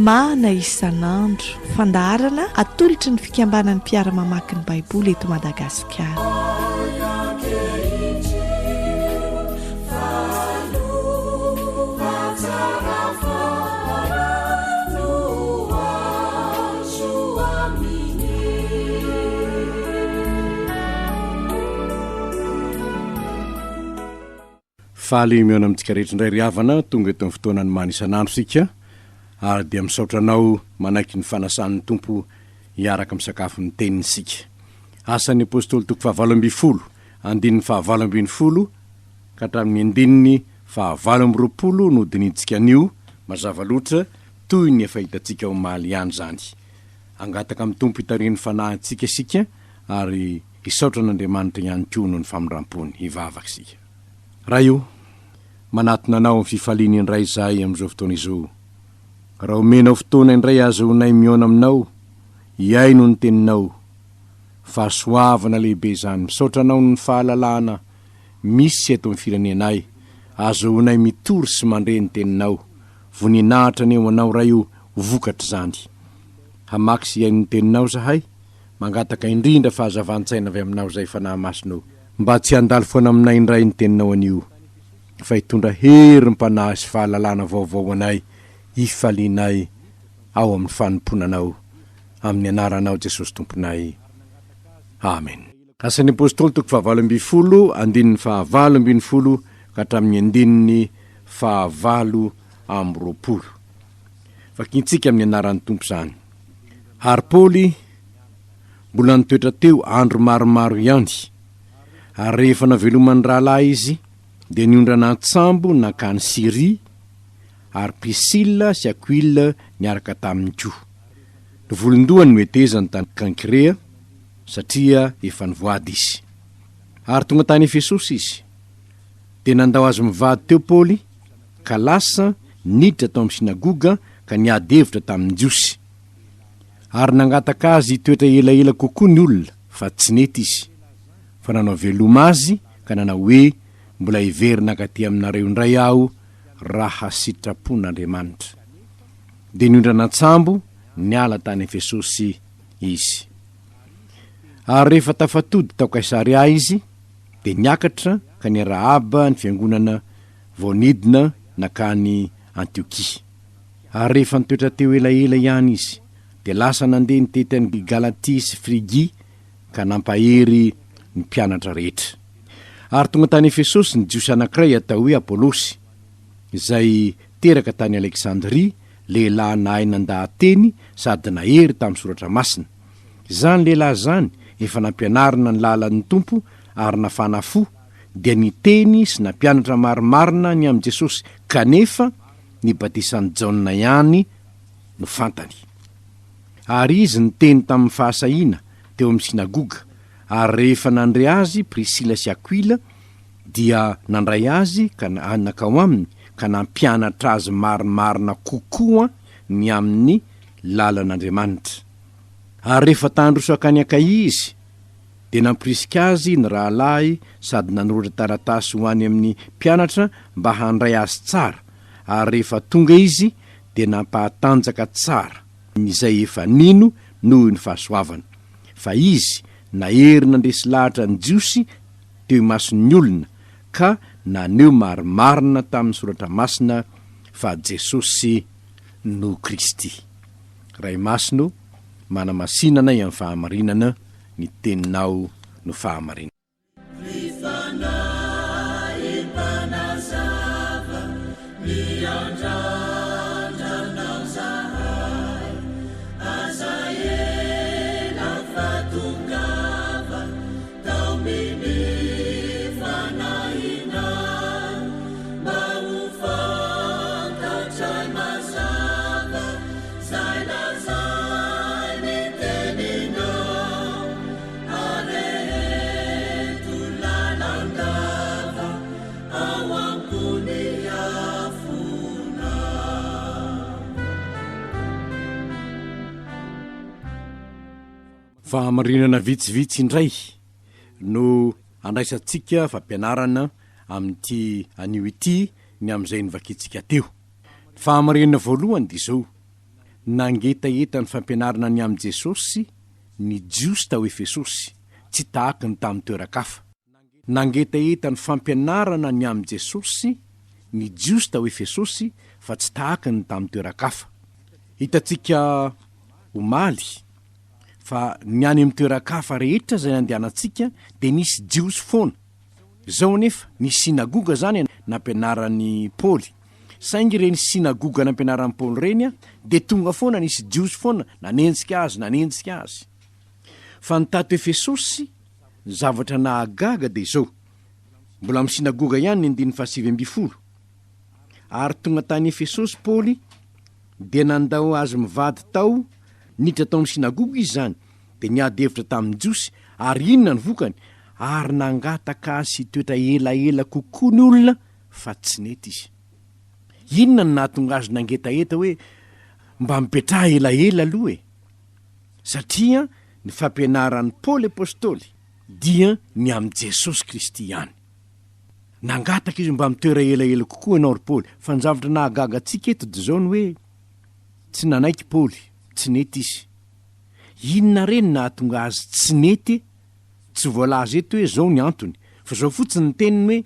Mana isan'andro, fandaharana atolotry ny fikambanan'ny mpiara-mamaky ny Baiboly eto Madagasikara. Faly mihaona amintsika rehetra indray ry havana, tonga eto amin'ny fotoanan'ny mana isan'andro isika ary dia misaotra anao manaiky ny fanasan'ny Tompo hiaraka misakafo ny teniny isika. Asan'ny Apostoly toko fahavalo ambinifolo, andininy fahavalo ambinifolo ka hatramin'ny andininy fahavalo ambiroapolo no dinihintsika anio, mazava loatra toy ny efa hitantsika omaly ihany izany. Hangataka amin'ny Tompo hitarihan'ny Fanahy antsika isika ary Hisaotra an'Andriamanitra ihany koa noho ny famindram-pony. Hivavaka isika. Ray o, manatona Anao amin'ny fifaliana indray izahay amin'izao fotoana izao. Raha omenao fotoana indray ahazoanay mihaona Aminao, hihaino ny Teninao. Fahasoavana lehibe izany. Misaotra Anao noho ny fahalalahana misy eto amin'ny firenenay, ahazoanay mitory sy mandre ny Teninao. Voninahitra anie ho Anao Ray o, ho vokatr'izany. Hamaky sy hihaino ny Teninao izahay. Mangataka indrindra fahazavan-tsaina avy aminao izay Fanahy Masina o! Mba tsy handalo foana aminay indray ny teninao anio, fa hitondra herim-panahy sy fahalalana vaovao ho anay hifalianay ao amin'ny fanompoana Anao. Amin'ny anaranao Jesosy Tomponay. Amen. Asan'ny Apostoly toko fahavalo ambinifolo, andininy fahavalo ambinifolo ka hatramin'ny andininy fahavalo ambiroapolo. Vakintsika amin'ny anaran'ny Tompo izany. Ary Paoly mbola nitoetra teo andro maromaro ihany, ary rehefa naveloman'ny rahalahy izy, dia niondrana an-tsambo nankany Syria, ary Prisila sy Akoila niaraka taminy koa. Ny volon-dohany nohetezany tany Kenkrea, satria efa nivoady izy. Ary tonga tany Efesosy izy. Dia nandao azy mivady teo Paoly, ka lasa niditra tao amin'ny synagoga ka niady hevitra tamin'ny Jiosy. Ary nangataka azy hitoetra elaela kokoa ny olona, fa tsy nety izy, fa nanao veloma azy ka nanao hoe, Mbola hiverina hankaty aminareo indray aho raha sitrapon'Andriamanitra. Dia niondrana an-tsambo niala tany Efesosy izy. Ary rehefa tafatody tao Kaisaria izy, dia niakatra ka niarahaba ny fiangonana vao nidina nankany Antiokia. Ary rehefa nitoetra teo elaela ihany izy, dia lasa nandeha nitety an'i Galatia sy Frygia ka nampahery ny mpianatra rehetra. Ary tonga tany Efesosy ny Jiosy anankiray atao hoe Apolosy, izay teraka tany Aleksandria, lehilahy nahay nandaha-teny sady nahery tamin'ny Soratra Masina. Izany lehilahy izany efa nampianarina ny lalan'ny Tompo ary nafana fo, dia niteny sy nampianatra marimarina ny amin'i Jesosy, kanefa ny batisan'i Jaona ihany no fantany. Ary izy niteny tamin'ny fahasahiana teo amin'ny synagoga, ary rehefa nandre azy Prisila sy Akoila, dia nandray azy ka nankao aminy ka nampianatra azy marimarina kokoa ny amin'ny lalan'Andriamanitra. Ary rehefa ta-handroso hankany Akaia izy, dia nampirisika azy ny rahalahy sady nanoratra taratasy ho any amin'ny mpianatra mba handray azy tsara, ary rehefa tonga izy dia nampahatanjaka tsara izay efa nino noho ny fahasoavana, fa izy nahery nandresy lahatra ny Jiosy teo imason'ny olona ka naneho marimarina tamin'ny Soratra Masina fa Jesosy no Kristy. Ray Masina o, manamasina anay amin'ny fahamarinana, ny teninao no fahamarinana. Ry Fanahy Mpanazava, miandrandra Anao zahay, aza ela fa tongava, taominy fanahinay, mba ho fantatray mazava Zay lazainy teninao areheto lalandava ao ambony afona. Fahamarinana vitsivitsy indray no andraisantsika fampianarana amin'ity anio ity ny amin'izay novakintsika teo. Ny fahamarinana voalohany dia izao. Nangetaheta ny fampianarana ny amin'i Jesosy ny Jiosy tao Efesosy, tsy tahaka ny tamin'ny toeran-kafa. Nangetaheta ny fampianarana ny amin'i Jesosy ny Jiosy tao Efesosy fa tsy tahaka ny tamin'ny toeran-kafa. Hitantsika omaly fa ny any amin'ny toeran-kafa rehetra izay nandehanantsika dia nisy Jiosy foana. Izao anefa, nisy synagoga izany nampianaran'i Paoly. Saingy ireny synagoga nampianaran'i Paoly ireny dia tonga foana, nisy Jiosy foana nanenjika azy, nanenjika azy. Fa ny tato Efesosy, ny zavatra nahagaga dia izao, mbola amin'ny synagoga ihany ny andininy fahasivy ambinifolo, Ary tonga tany Efesosy Paoly, dia nandao azy mivady tao, niditra tao amin'ny synagoga izy izany, dia niady hevitra tamin'ny Jiosy, ary inona ny vokany? Ary nangataka azy hitoetra elaela kokoa ny olona, fa tsy nety izy. Inona no nahatonga azy nangetaheta hoe, Mba mipetraha elaela aloha e? Satria ny fampianaran'i Paoly Apostoly dia ny amin'i Jesosy Kristy ihany. Nangataka izy mba mitoera elaela kokoa ianao ry Paoly. Fa ny zavatra nahagaga antsika eto dia izao ny hoe, tsy nanaiky Paoly, tsy nety izy. Inona re no nahatonga azy tsy nety e? Tsy voalaza eto hoe izao ny antony, fa izao fotsiny ny teniny hoe,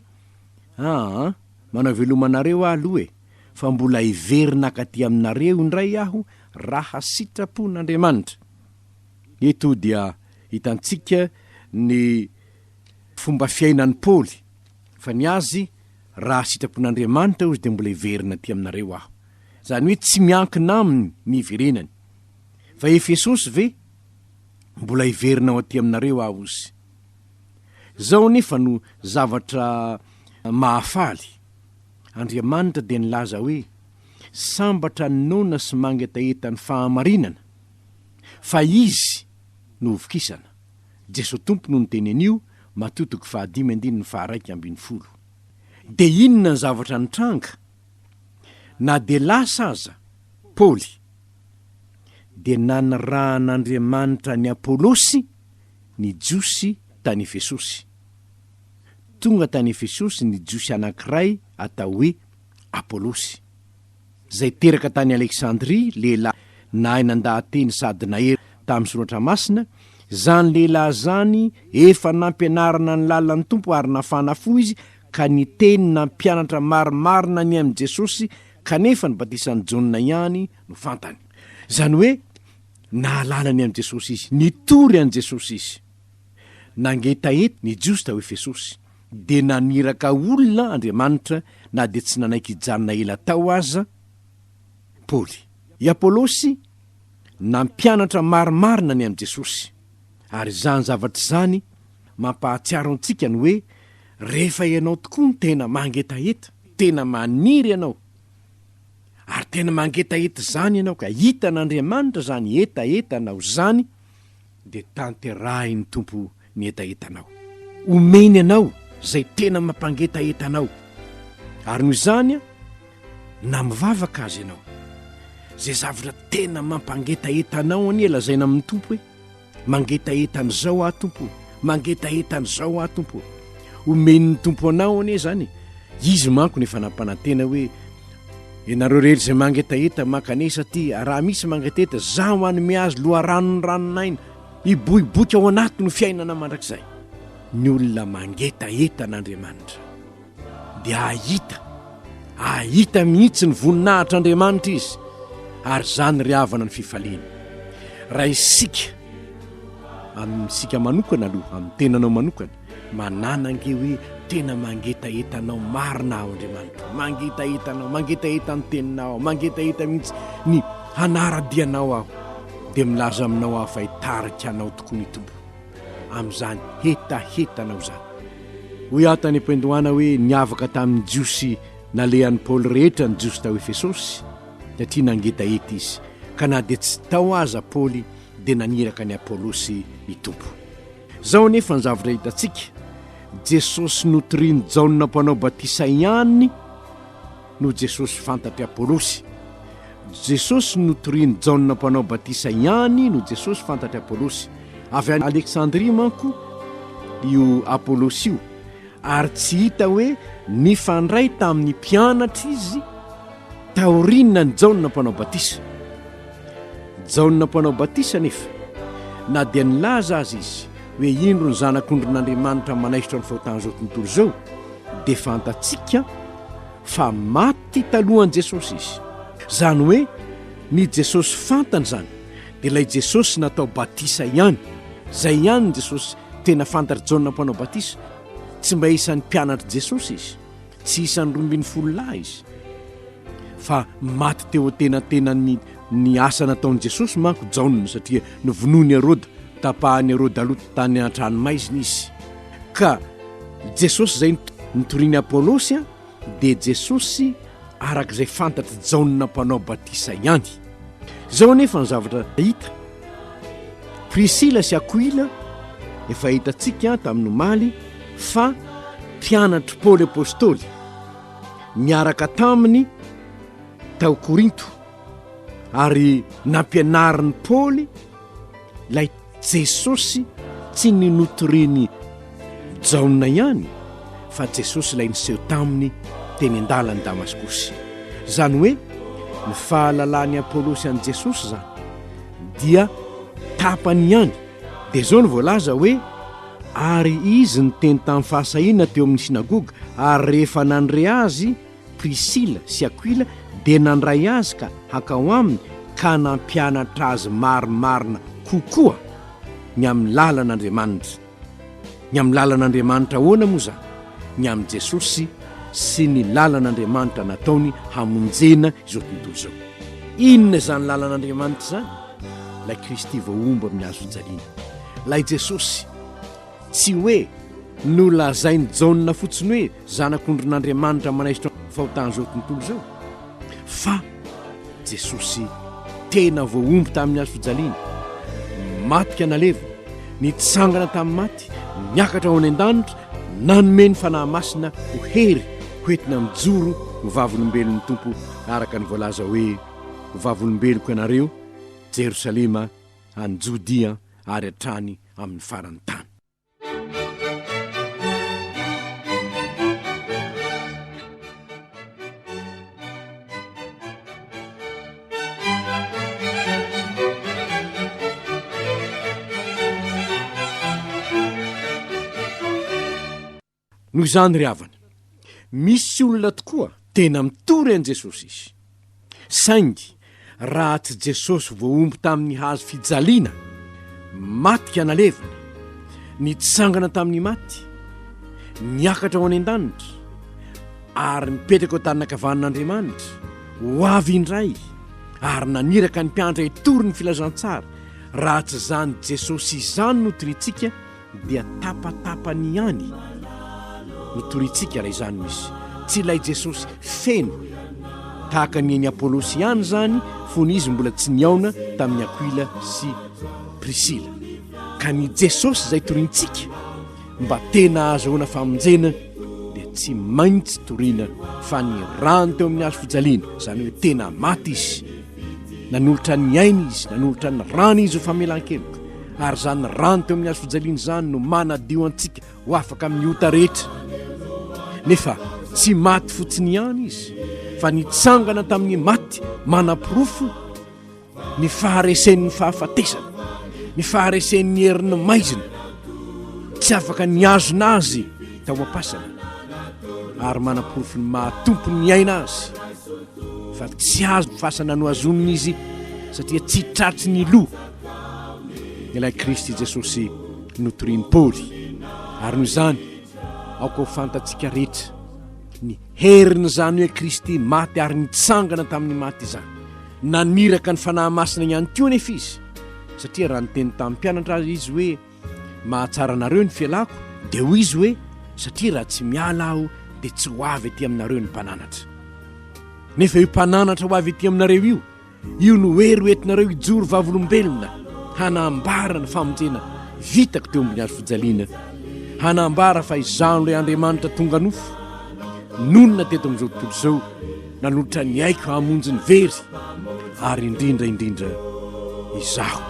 Aa, manao veloma anareo aho aloha e, fa mbola hiverina hakaty aminareo indray aho raha sitrapon'Andriamanitra. Eto dia hitantsika ny fomba fiainan'i Paoly, fa ny azy, raha sitrapon'Andriamanitra hozy dia mbola hiverina aty aminareo aho. Izany hoe tsy miankina aminy ny hiverenany. Fa Efesosy ve? Mbola hiverina ho aty aminareo aho hozy. Izao anefa no zavatra mahafaly, Andriamanitra dia nilaza hoe, Sambatra ny noana sy mangetaheta ny fahamarinana, fa Izy no hovokisana. Jesoa Tompo no niteny an'io, Matio toko fahadimy andininy faharaika ambinifolo. Dia inona ny zavatra nitranga? Na dia lasa aza Paoly, dia nanirahan'Andriamanitra an'i Apolosy ny Jiosy tany Efesosy. Tonga tany Efesosy ny Jiosy anankiray atao hoe Apolosy, izay teraka tany Aleksandria, lehilahy nahay nandaha-teny sady nahery tamin'ny Soratra Masina. Izany lehilahy izany efa nampianarina ny lalan'ny Tompo ary nafana fo izy ka niteny nampianatra marimarina ny amin'i Jesosy, kanefa ny batisan'i Jaona ihany no fantany. Izany hoe nahalala ny amin'i Jesosy izy, nitory an'i Jesosy izy. Nangetaheta ny Jiosy tao Efesosy, dia naniraka olona Andriamanitra na dia tsy nanaiky hijanona ela tao aza Paoly. I Apolosy nampianatra marimarina ny amin'i Jesosy, ary izany zavatra izany mampahatsiaro antsika ny hoe rehefa ianao tokoa no tena mangetaheta, tena maniry ianao, ary tena mangetaheta izany ianao ka hitan'Andriamanitra izany hetahetanao izany, dia tanterahin'ny Tompo ny hetahetanao. Omeny anao izay tena mampangetaheta anao. Ary noho izany, na mivavaka aza ianao, izay zavatra tena mampangetaheta anao anie lazaina amin'ny Tompo hoe, Mangetaheta an'izao aho Tompo o, mangetaheta an'izao aho Tompo o. Omen'ny Tompo anao anie izany e. Izy manko no efa nampanantena hoe, Ianareo rehetra izay mangetaheta, mankanesa aty, ary raha misy mangetaheta, Zaho hanome azy loharanon'ny ranon'aina, hiboiboika ao anatiny ho fiainana mandrakizay. Ny olona mangetaheta an'Andriamanitra dia hahita, hahita mihitsy ny voninahitr'Andriamanitra izy, ary izany ry havana ny fifaliany. Raha isika, amintsika manokana aloha, amin'ny tenanao manokana, Manàna ange hoe tena mangetaheta anao marina aho Andriamanitra, mangetaheta anao, mangetaheta ny teninao aho, mangetaheta mihitsy ny hanara-dia anao aho, dia milaza aminao aho fa hitarika anao tokoa ny Tompo amin'izany hetahetanao izany. Hoy aho tany am-piandohana hoe niavaka tamin'ny Jiosy nalehan'i Paoly rehetra ny Jiosy tao Efesosy, satria nangetaheta izy, ka na dia tsy tao aza Paoly dia naniraka an'i Apolosy ny Tompo. Izao anefa ny zavatra hitantsika, Jesosy notorian'i Jaona Mpanao Batisa ihany no Jesosy fantatr'i Apolosy. Jesosy notorian'i Jaona Mpanao Batisa ihany no Jesosy fantatr'i Apolosy. Avy any Aleksandria manko io Apolosy io, ary tsy hita hoe nifandray tamin'ny mpianatra izy taorianan'i Jaona Mpanao Batisa. Jaona Mpanao Batisa anefa, na dia nilaza aza izy hoe indro ny Zanak'ondrin'Andriamanitra manaisotra ny fahotan'izao tontolo izao, dia fantatsika fa maty talohan'i Jesosy izy. Izany hoe ny Jesosy fantany izany dia ilay Jesosy natao batisa ihany. Izay ihany ny Jesosy tena fantatr'i Jaona Mpanao Batisa. Tsy mba isan'ny mpianatr'i Jesosy izy. Tsy isan'ny 12 lahy izy. Fa maty teo antenatenan'ny ny asa nataon'i Jesosy manko Jaona satria novonoin'i Heroda, tapahan'i Heroda aloha tany an-tranomaizina izy. Ka Jesosy izay nitorian'i Apolosy dia Jesosy araka izay fantatr'i Jaona mpanao batisa ihany. Izao anefa ny zavatra hita, Prisila sy Akoila efa hitantsika tamin'ny omaly fa mpianatr'i Paoly Apostoly niaraka taminy tao Korinto ary nampianarin'i Paoly ilay Jesosy tsy ny notorian'i Jaona ihany fa Jesosy ilay niseho taminy teny an-dalan'i Damaskosy. Izany hoe ny fahalalan'i Apolosy an'i Jesosy izany dia tapany ihany. Dia izao no voalaza hoe ary izy niteny tamin'ny fahasahiana teo amin'ny synagoga ary rehefa nandre azy Prisila sy Akoila dia nandray azy ka hankao aminy ka nampianatra azy marimarina kokoa ny amin'ny lalan'Andriamanitra. Ny amin'ny lalan'Andriamanitra ahoana moa izany? Ny amin'i Jesosy sy ny lalan'Andriamanitra nataony hamonjena izao tontolo izao. Inona izany lalan'Andriamanitra izany? Ilay Kristy voahombo amin'ny hazo fijaliana. Ilay Jesosy Tsy hoe nolazain'i Jaona fotsiny hoe Zanak'ondrin'Andriamanitra manaisotra ny fahotan'izao tontolo izao, fa Jesosy tena voahombo tamin'ny hazo fijaliana, maty ka nalevina, nitsangana tamin'ny maty, niakatra ho any an-danitra, nanome ny Fanahy Masina ho hery hoentina mijoro ho vavolombelon'ny Tompo araka ny voalaza hoe, Ho vavolombeloko ianareo, Jerosalema, any Jodia ary hatrany amin'ny faran'ny tany. Noho izany ry havana, misy olona tokoa tena mitory an'i Jesosy izy. Saingy raha tsy Jesosy voahombo tamin'ny hazo fijaliana, maty ka nalevina, nitsangana tamin'ny maty, niakatra ho any an-danitra, ary mipetraka eo an-tanan-kavanan'Andriamanitra, ho avy indray, ary naniraka ny mpianatra hitory ny filazantsara, raha tsy izany Jesosy izany no toriantsika, dia tapatapany ihany no torintsika raha izany no izy. Tsy ilay Jesosy feno tahaka ny an'i Apolosy ihany izany fony izy mbola tsy nihaona tamin'i Akoila sy Prisila. Ka ny Jesosy izay torintsika mba tena ahazahoana famonjena dia tsy maintsy torina fa ny rany teo amin'ny hazo fijaliana, izany hoe tena maty izy. Nanolotra ny ainy izy, nanolotra ny rany izy ho famelan-keloka. Ary izany rany teo amin'ny hazo fijaliana izany no manadio antsika ho afaka amin'ny ota rehetra. Nefa tsy maty fotsiny ihany izy, fa nitsangana tamin'ny maty manaporofo ny faharesen'ny fahafatesana, ny faharesen'ny herin'ny maizina. Tsy afaka nihazona azy tao am-pasana, ary manaporofo ny maha tompon'ny aina azy. Fa tsy azo fasana nohazonina izy satria tsy tratry ny loha ilay Kristy Jesosy notorian'i Paoly. Ary noho izany, aoka ho fantatsika rehetra ny herin'izany hoe Kristy maty ary nitsangana tamin'ny maty izany. Naniraka ny Fanahy Masina ihany koa anefa izy, satria raha niteny tamin'ny mpianatra aza izy hoe mahatsara anareo ny fialako, dia hoy izy hoe satria raha tsy miala aho dia tsy ho avy aty aminareo ny mpananatra. Nefa io mpananatra ho avy aty aminareo io, Io no hery ho entinareo hijoro vavolombelona hanambara ny famonjena vitako teo ambony hazo fijaliana, hanambara fa izaho ilay Andriamanitra tonga nofo, nonina teto amin'izao tontolo izao, nanolotra ny aiko hamonjy ny very, ary indrindra indrindra izaho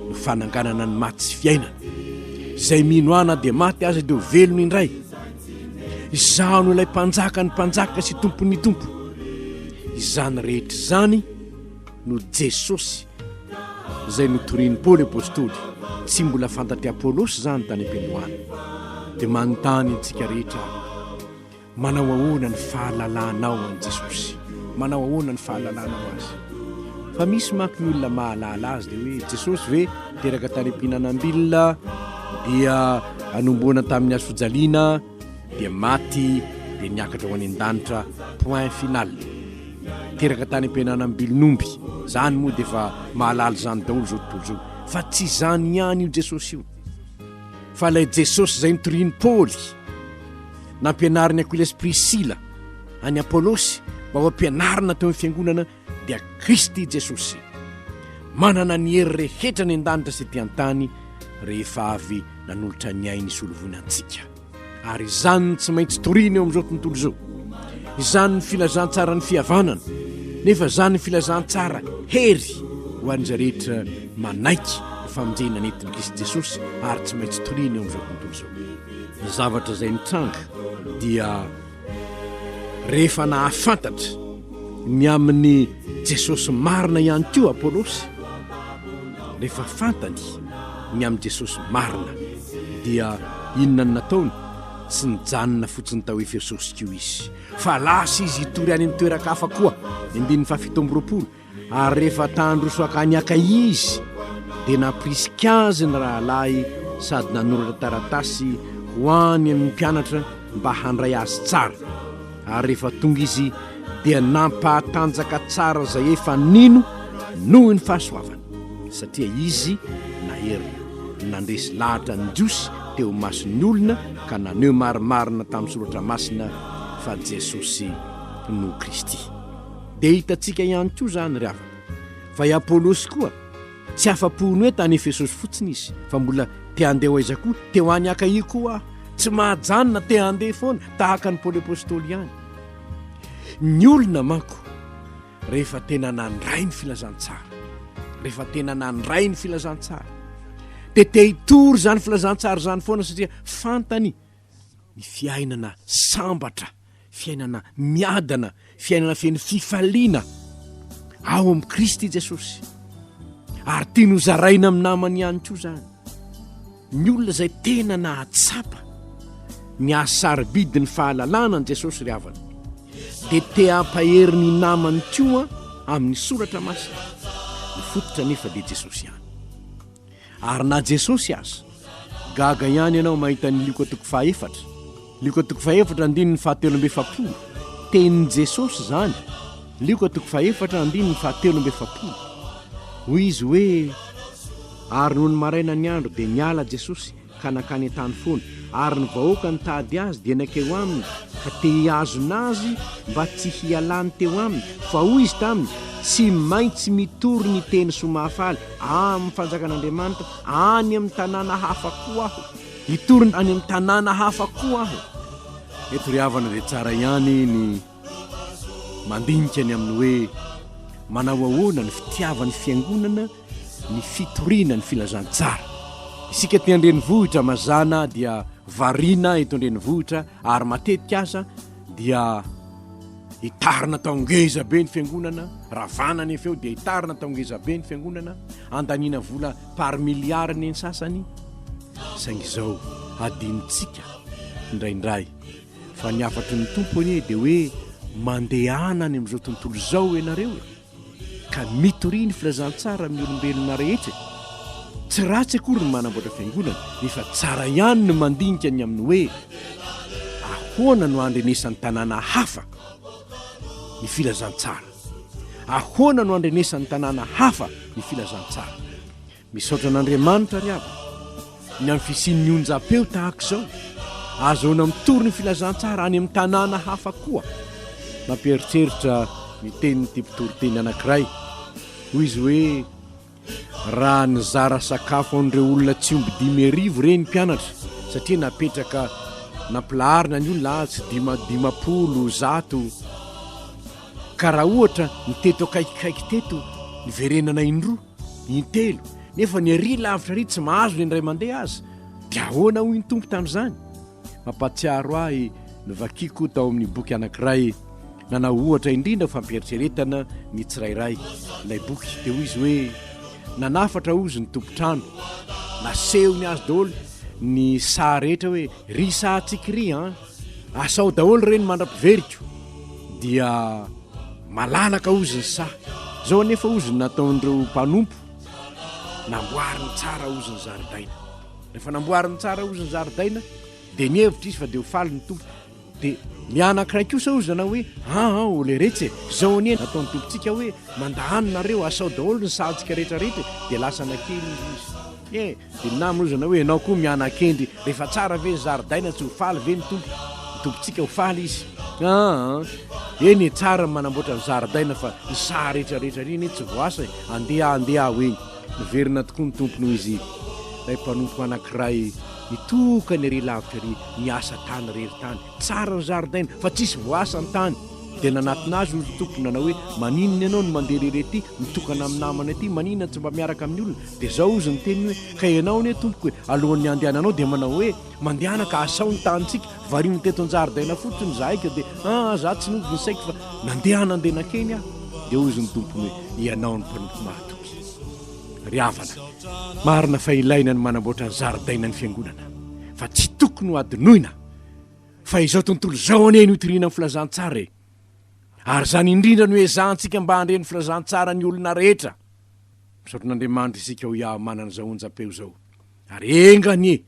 no fananganana ny maty sy fiainana. Izay mino ahy na dia maty aza dia ho velona indray. Izaho no ilay mpanjaka ny mpanjaka sy tompon'ny tompo. Izany rehetra izany no Jesosy. izay notorian'i Paoly Apostoly, tsy mbola fantatr'i Apolosy izany tany am-piandohana. Dia manontany antsika rehetra aho, Manao ahoana ny fahalalanao an'i Jesosy? Manao ahoana ny fahalalanao Azy? Fa misy manko ny olona mahalala Azy dia hoe Jesosy ve teraka tany am-pihinanam-bilona dia anomboana tamin'ny hazo fijaliana dia maty dia niakatra ho any an-danitra point final. Teraka tany am-pihinanam-bilon'omby. Zany moa dia efa mahalala izany daholo izao tontolo izao. Fa tsy izany ihany io Jesosy io. Fa ilay Jesosy izay notorian'i Paoly, nampianarin'i Akoila sy Prisila an'i Apolosy mba ho ampianarina teo amin'ny fiangonana dia Kristy Jesosy. Manana ny hery rehetra any an-danitra sy ety an-tany rehefa avy nanolotra ny ainy hisolovoina antsika. Ary izany no tsy maintsy torina eo amin'izao tontolo izao. Izany ny filazantsaran'ny fihavanana, nefa izany ny filazantsara hery ho an'izay rehetra manaiky ny famonjena nentin'i Kristy Jesosy ary tsy maintsy torina eo amin'izao tontolo izao. Ny zavatra izay nitranga dia rehefa nahafantatra ny amin'i Jesosy marina ihany koa Apolosy, rehefa fantany ny amin'i Jesosy marina dia inona no nataony? Tsy nijanona fotsiny tao Efesosy koa izy, fa lasa izy hitory any amin'ny toeran-kafa koa. Andininy fahafito amby 20, Ary rehefa ta-handroso hankany Akaia izy, dia nampirisika azy ny rahalahy sady nanoratra taratasy ho any amin'ny mpianatra mba handray azy tsara. Ary rehefa tonga izy, dia nampahatanjaka tsara izay efa nino noho ny fahasoavany, satria izy nahery nandresy lahatra ny Jiosy teo imason'ny olona ka naneho marimarina tamin'ny Soratra Masina fa Jesosy no Kristy. Dia hitantsika ihany koa izany ry havana, fa i Apolosy koa tsy afa-po ny hoe tany Efesosy fotsiny izy, fa mbola te handeha ho aiza koa? Te ho any Akaia koa aho. Tsy mahajanona, te handeha foana, tahaka an'i Paoly Apostoly ihany. Ny olona manko, rehefa tena nandray ny filazantsara, rehefa tena nandray ny filazantsara, dia te hitory izany filazantsara izany foana satria fantany ny fiainana sambatra, fiainana miadana, fiainana feno fifaliana ao amin'i Kristy Jesosy. Ary tiany ho zaraina amin'ny namany ihany koa izany. Ny olona izay tena nahatsapa ny hasarobidy ny fahalalana an'i Jesosy ry havana, dia te hampahery ny namany koa amin'ny soratra masina. Ny fototra anefa dia Jesosy ihany. Ary na Jesosy aza. Gaga ihany ianao mahita ny Lioka toko fahaefatra. Lioka toko fahaefatra andininy fahatelo amby 40. Tenin'i Jesosy izany. Lioka toko fahaefatra andininy fahatelo amby 40. Hoy izy hoe, Ary nony maraina ny andro dia niala Jesosy ka nankany an-tany foana, ary ny vahoaka nitady azy dia nankeo aminy ka te hihazona azy mba tsy hialany teo aminy, fa hoy izy taminy, Tsy maintsy mitory ny teny soa mahafaly amin'ny fanjakan'Andriamanitra any amin'ny tanàna hafa koa aho. Hitory any amin'ny tanàna hafa koa aho. Eto ry havana dia tsara ihany ny mandinika ny amin'ny hoe manao ahoana ny fitiavan'ny fiangonana ny fitoriana ny filazantsara. Isika aty an-drenivohitra mazàna dia variana eto an-drenivohitra ary matetika aza dia hitarina tao ngeza be ny fiangonana, ravana nefa eo dia hitarina tao ngeza be ny fiangonana, andaniana vola par milliard ny sasany. Saingy izao hadinontsika indraindray fa ny hafatry ny Tompo anie dia hoe mandehana any amin'izao tontolo izao ianareo e. Ka mitoria ny filazantsara amin'ny olombelona rehetra e! Tsy ratsy akory ny manamboatra fiangonana, nefa tsara ihany ny mandinika ny amin'ny hoe ahoana no handrenesan'ny tanàna hafa ny filazantsara. Ahoana no handrenesan'ny tanàna hafa ny filazantsara. Misaotra an'Andriamanitra ry havana ny amin'ny fisian'ny onjam-peo tahaka izao. Ahazoana mitory ny filazantsara any amin'ny tanàna hafa koa. Mampieritreritra ny tenin'ity mpitoriteny anankiray. Hoy izy hoe, Raha nizara sakafo an'ireo olona tsy omby 5000 re ny mpianatra, satria napetraka nampilaharina ny olona, ah, tsy dima, 50, 100, ka raha ohatra ny teto akaikikaiky teto niverenana indroa, Intelo, nefa ny ery lavitra ery tsy mahazo ny indray mandeha aza. Dia ahoana hoy ny Tompo tamin'izany? Mampahatsiaro ahy novakiko tao amin'ny boky anankiray nanao ohatra indrindra ho fampieritreretana ny tsirairay ilay boky. Dia hoy izy hoe, Nanafatra hozy ny tompon-trano. Nasehony azy daholo ny saha rehetra hoe ry sahantsika ry an! Asao daholo ireny mandra-piveriko. Dia malalaka hozy ny saha. Izao anefa hozy ny nataon'ireo mpanompo, namboariny tsara hozy ny zaridaina. Rehefa namboariny tsara hozy ny zaridaina dia nihevitra izy fa dia ho faly ny tompo. Dia ny anankiray kosa hozy nanao hoe, Aa ô leretsy e, izao anie nataon'ny tompontsika hoe, mandahany nareo, asao daholo ny sahantsika rehetra rehetra e, dia lasa nakeny izy hozy. E, dia ny namany hozy nanao hoe, ianao koa mianakendry, rehefa tsara ve ny zaridaina tsy ho faly ve ny tompo, ny tompontsika ho faly izy. Aa, eny e, tsara ny manamboatra ny zaridaina fa ny saha rehetra rehetra ry anie tsy voasa e, andeha andeha aho eny. Niverina tokoa ny Tompo noho izy ilay mpanompo anankiray nitokana ery lavitra ery niasa tany irery tany. Tsara ny zaridaina fa tsisy voasa ny tany. Dia nanatona azy hoy ny tompony nanao hoe, Maninona ianao no mandeha irery ety, mitokana amin'ny namana ety, maninona tsy mba miaraka amin'ny olona? Dia izao hozy ny teniny hoe, Ka ianao anie tompoko e, alohan'ny handehananao dia manao hoe, Mandehana ka asao ny tanintsika, variana teto an-jaridaina fotsiny izahay ka dia aa za tsy nody ny saiko fa nandeha nandeha nankeny aho. Dia hozy ny tompony hoe, Ianao no mpanompo mahatoky. Ry havana, marina fa ilaina ny manamboatra ny zaridainan'ny fiangonana, fa tsy tokony ho adinoina fa izao tontolo izao anie no itoriana ny filazantsara e! Ary izany indrindra no ezahantsika mba handre ny filazantsara ny olona rehetra. Misaotra an'Andriamanitra isika hoy aho manana izao onjam-peo izao. Ary enga anie,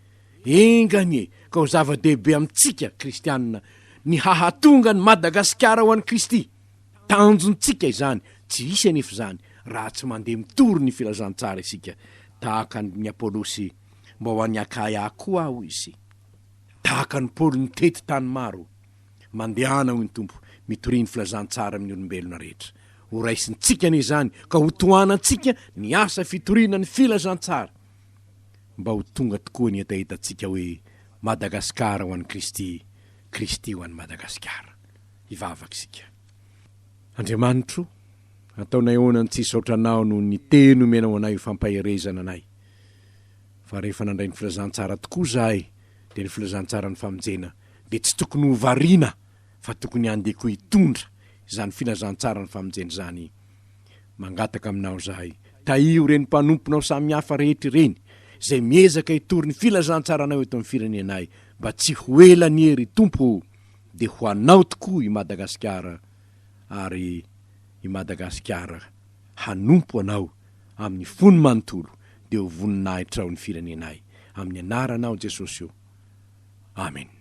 enga anie ka ho zava-dehibe amintsika kristianina ny hahatonga an'i Madagasikara ho an'i Kristy. Tanjontsika izany, tsy hisy anefa izany raha tsy mandeha mitory ny filazantsara isika, tahaka an'i Apolosy, mba ho any Akaia koa aho hoy izy. Tahaka an'i Paoly nitety tany maro. Mandehana hoy ny Tompo, mitoria ny filazantsara amin'ny olombelona rehetra. Ho raisintsika anie izany ka ho tohanantsika ny asa fitoriana ny filazantsara mba ho tonga tokoa ny hetahetantsika hoe Madagasikara ho an'i Kristy, Kristy ho an'i Madagasikara. Hivavaka isika. Andriamanitro, ataonay ahoana ny tsy hisaotra Anao noho ny teny omenao anay ho fampaherezana anay. Fa rehefa nandray ny filazantsara tokoa izahay, dia ny filazantsaran'ny famonjena, dia tsy tokony ho variana fa tokony handeha koa hitondra izany filazantsaran'ny famonjena izany. Mangataka aminao izahay, tahio ireny mpanomponao samihafa rehetra ireny, izay miezaka hitory ny filazantsaranao eto amin'ny firenenay, mba tsy ho ela anie ry Tompo o, dia ho anao tokoa i Madagasikara ary i Madagasikara hanompo anao amin'ny fony manontolo dia ho voninahitrao ny firenenay amin'ny anaranao Jesosy o. Amen.